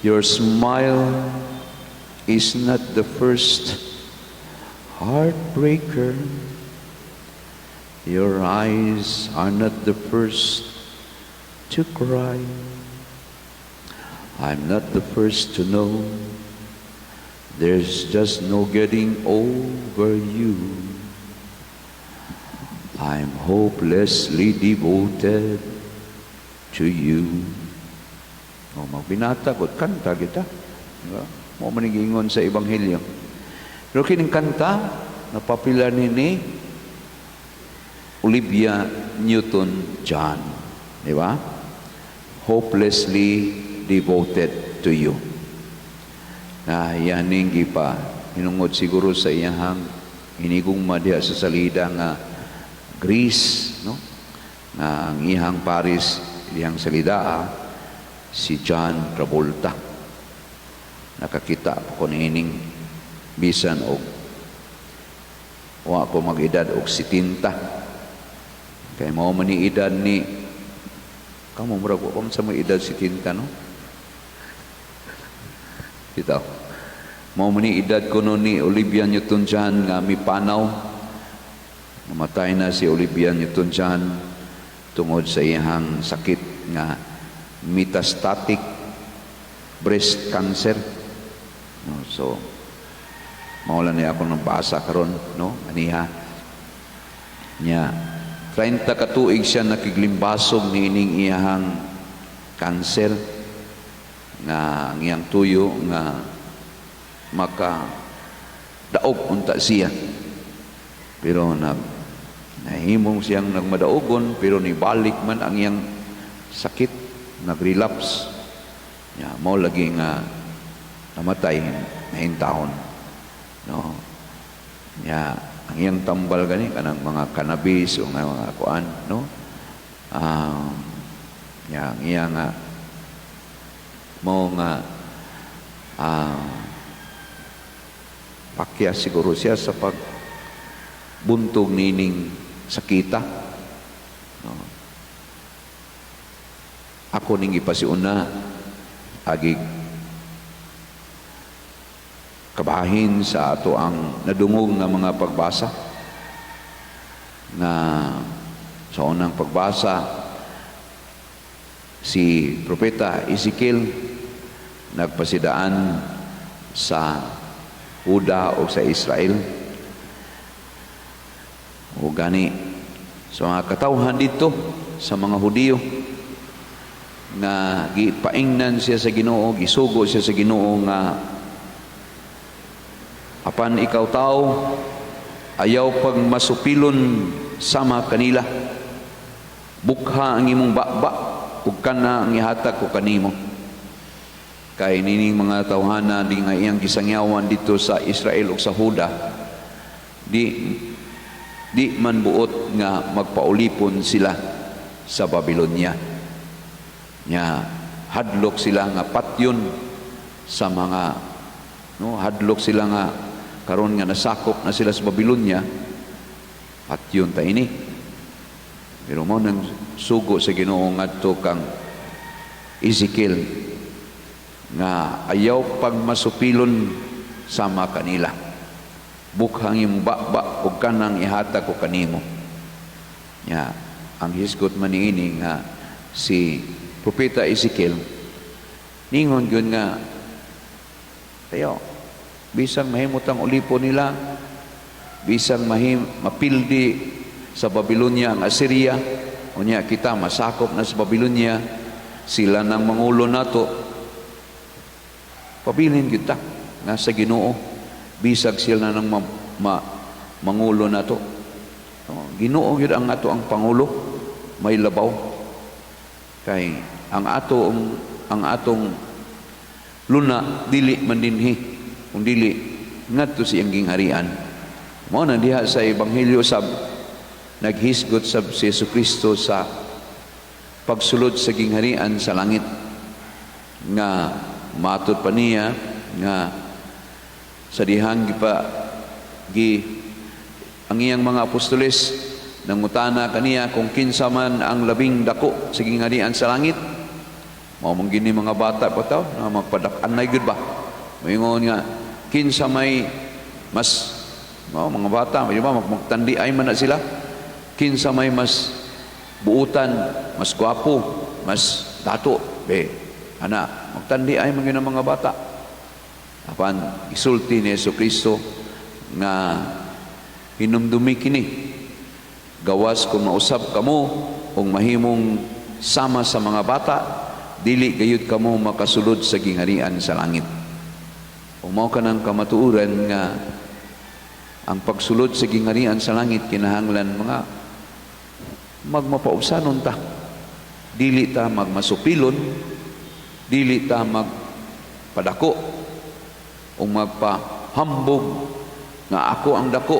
Your smile is not the first heartbreaker. Your eyes are not the first to cry. I'm not the first to know there's just no getting over you. I'm hopelessly devoted to you. O, magbinata ko, kanta kita. Diba? Mao man ingon sa Ebanghelyo. Pero kining kanta, napapila ni Olivia Newton-John. Di ba? "Hopelessly Devoted to You." Na yan ning gipa hinungod siguro sa iyahang hinigugma diha sa salida nga Greece, no? Nga ang iyang pares iyang salida si John Travolta. Nakakita ko niining bisan og wa ko mag-edad og 70, kay mao man ni edad ni kamo, murag wa pa man sa mga edad 70, no? Bitaw. Mao man ni edad kuno ni Olivia Newton-John nga mipanaw. Namatay na si Olivia Newton-John tungod sa iyang sakit nga metastatic breast cancer. No, so mao lang ni ako nabasa karon, no, aniha. Nya 30 ka tuig siya nakiglimbasog niining iyahang cancer nga ang iyang tuyo nga maka daog unta siya, pero nahimong siyang nagmadaugon, pero nibalik man ang iyang sakit, nag-relapse. Ya, mao lagi nga namatay nahintahon, no? Ya, ang iyang tambal gani kanang mga cannabis o nga mga kuan, no? Ya, ang iya nga mao nga pakya siguro siya sa pagbuntog nining sakita, no? Ako ning ipasiuna agig kabahin sa ato ang nadungog nga mga pagbasa, nga sa unang pagbasa si Propeta Ezekiel nagpasidaan sa Huda o sa Israel o gani sa mga katawhan dito sa mga Hudiyo nga gipaingnan siya sa Ginoo, gisugo siya sa Ginoo nga, "Apan ikaw, tao, ayaw pag masupilon sama kanila. Bukha ang imong baba ug kana ang ihatag ko kanimo." Kay nining mga tawhana di nga iyang gisangyawan dito sa Israel ug sa Huda, di man buot nga magpaulipon sila sa Babylonia. Nya hadlok sila nga patyon sa mga, no, hadlok sila nga karon nga nasakop na sila sa Babylonia, patyon ta ini. Pero mao nang sugo sa Ginoo ngadto kang Ezekiel nga ayaw pag masupilon sama kanila, bukhang imong baba ug kanang ihatag ko kanimo. Nya ang hisgot man niini nga si Propeta Ezekiel ningon gyud nga tayo bisang mahimutang ulipon nila, bisang mapildi sa Babylonia ang Assyria, unya kita masakop na sa Babylonia, sila nang mangulo nato, pabilin kita nga sa Ginoo bisag sila nang mangulo nato. Oh, Ginoo gyud ang ato ang pangulo, may labaw kay ang atong luna dili man dinhi kung dili ngadto sa iyang gingharian. Mao na diha sa ebanghelyo sab, naghisgot sab si Jesu Kristo sa pagsulod sa gingharian sa langit, nga matud pa niya nga sa dihang gipa gi ang iyang mga apostoles nangutana kaniya kung kinsa man ang labing dako sa gingharian sa langit. Mao man gini mga bata pa taw na magpadak-anay gud ba. Moingon nga kinsa may mas mao mga bata, di ba, magtandi ay man na sila. Kinsa may mas buutan, mas gwapo, mas dato, be. Ana, magtandi ay man gyud ang mga bata. Apan isulti ni Hesus Kristo nga hinumdumi kini, gawas kung mausab kamo ug mahimong sama sa mga bata, dili gayud kamo makasulod sa gingharian sa langit. Ug mao kanang kamatuoran nga ang pagsulod sa gingharian sa langit, kinahanglan mga magmapaubsanon ta, dili ta magmasupilon, dili ta magpadako o magpahambog nga ako ang dako,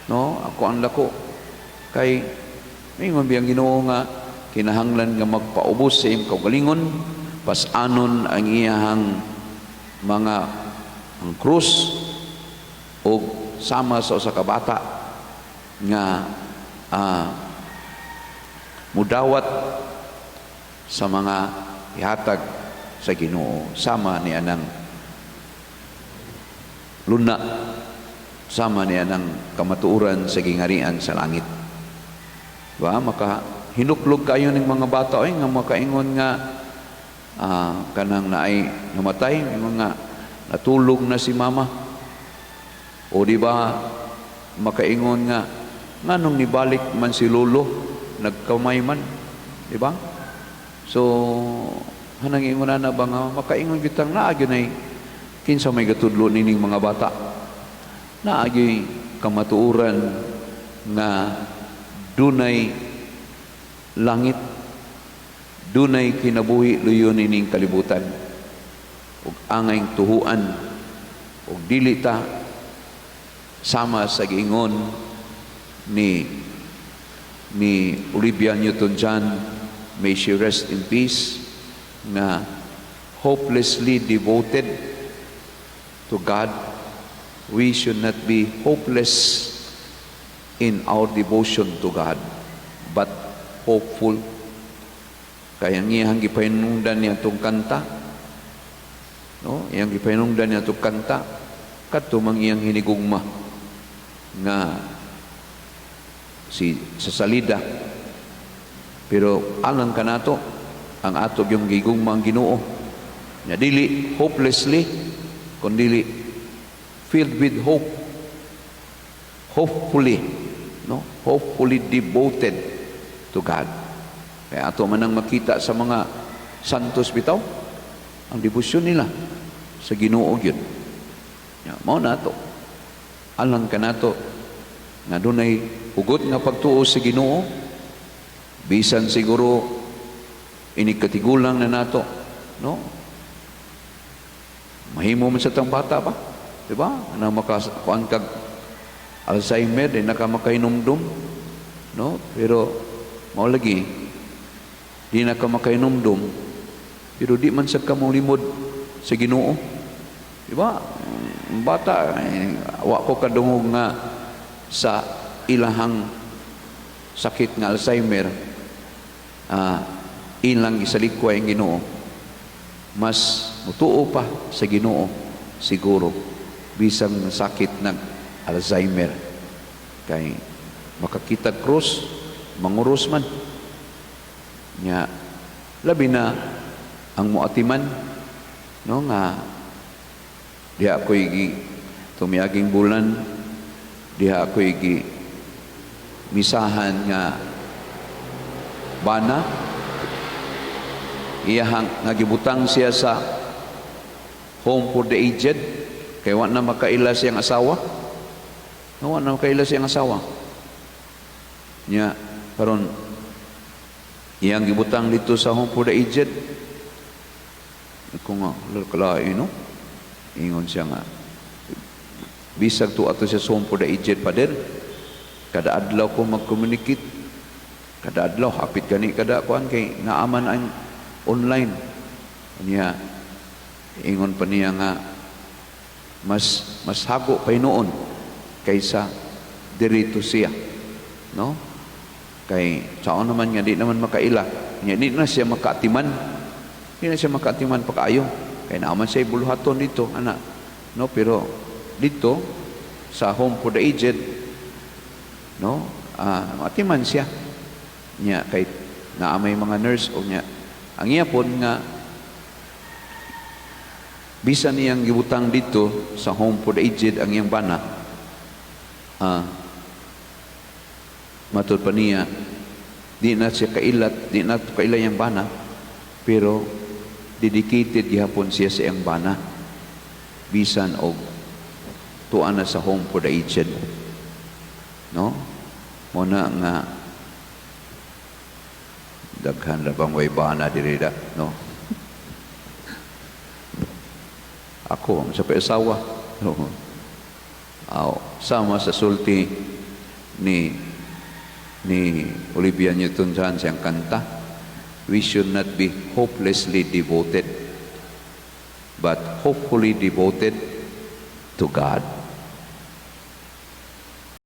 no, ako ang dako. Kay mingon biyang Ginoo nga kinahanglan nga magpaubos sa iyang kaugalingon, pas-anon ang iyahang mga ang krus o sama sa usa ka bata nga mudawat sa mga ihatag sa Ginoo, sama ni anang luna, sama ni anang kamatuoran sa gingharian sa langit ba. Maka hinuklog kayo ning mga bata oy nga makaingon nga kanang naay namatay, ingon nga natulog na si mama. O di ba makaingon nga nganong nibalik man si lolo, nagkamay man, di ba? So hanang ingon na ba nga makaingon kitang naa gyud ay kinsa may gatudlo nining mga bata, naa gyud kamatuoran nga dunay langit, dunay kinabuhi luyo nining kalibutan ug angay tuhuan ug dili ta sama sa giingon ni Olivia Newton-John, may she rest in peace, nga hopelessly devoted to God. We should not be hopeless in our devotion to God but hopeful. Kaya ang iyang gipahinungdan niya itong kanta, no, iyang gipahinungdan niya itong kanta kadto mang iyang hinigugma nga si sa salida. Pero alang kanato, ang ato yung gigugma ang Ginoo nya dili hopelessly kundili filled with hope, hopefully, no, hopefully devoted to God. Kaya ato man ang makita sa mga santos bitaw, ang debosyon nila sa Ginoo gyud. Ya, mao na ato, alang kanato nga dunay hugot nga pagtuo sa Ginoo, bisan siguro inig katigulang na nato, no, mahimo man sa tang bata pa, di ba, ana maka kuan kag Alzheimer, di na ka makahinumdum, no? Pero mao lagi, di na ka makahinumdum pero di man sa ka limod sa Ginoo, di ba? Ang bata eh, wa ko kadungog nga sa ilahang sakit nga Alzheimer, ilang gisalikway ang Ginoo. Mas mutuo pa sa Ginoo siguro bisang sakit ng Alzheimer, kay makakita krus, manguros man nya. Labi na ang muatiman, no, nga diha ako'y gi tumiaging bulan, diha ako'y gi misahan nga bana iyahang nga gibutang siya sa home for the aged kay wa na makaila siyang asawa, no, wa na makaila siyang asawa nya. Karon iyang gibutang dito sa home for the aged. Ako nga kalain, no, ingon siya nga bisag tu ato siya sa home for the aged, "Father, kada adlaw ko mag-communicate, kada adlaw, hapit gani kada kuan kay naaman ang online niya." Ingon pa niya nga mas mas hago pa hinuon kaysa dirito siya, no, kay sao naman nga di naman makaila nya, di na siya makaatiman. Di na siya makaatiman pa kaayo. Kay naa man siya buluhaton dito, ana. No, pero dito sa home for the aged, no, atiman siya. Nya kay naa may mga nurse o nya ang iya pod nga bisan niyang gibutang dito sa home for the aged ang iyang bana, matud pa niya di na siya kailat, di na kaila iyang bana, pero dedicated gihapon siya sa iyang bana bisan og tuan na sa home for the aged, no? Mao na nga daghan ra bang way bana diri da, no? Ako sa asawa, no? Aw, sama sa sulti ni Olivia Newton-John, siyang kanta, "We should not be hopelessly devoted but hopefully devoted to God."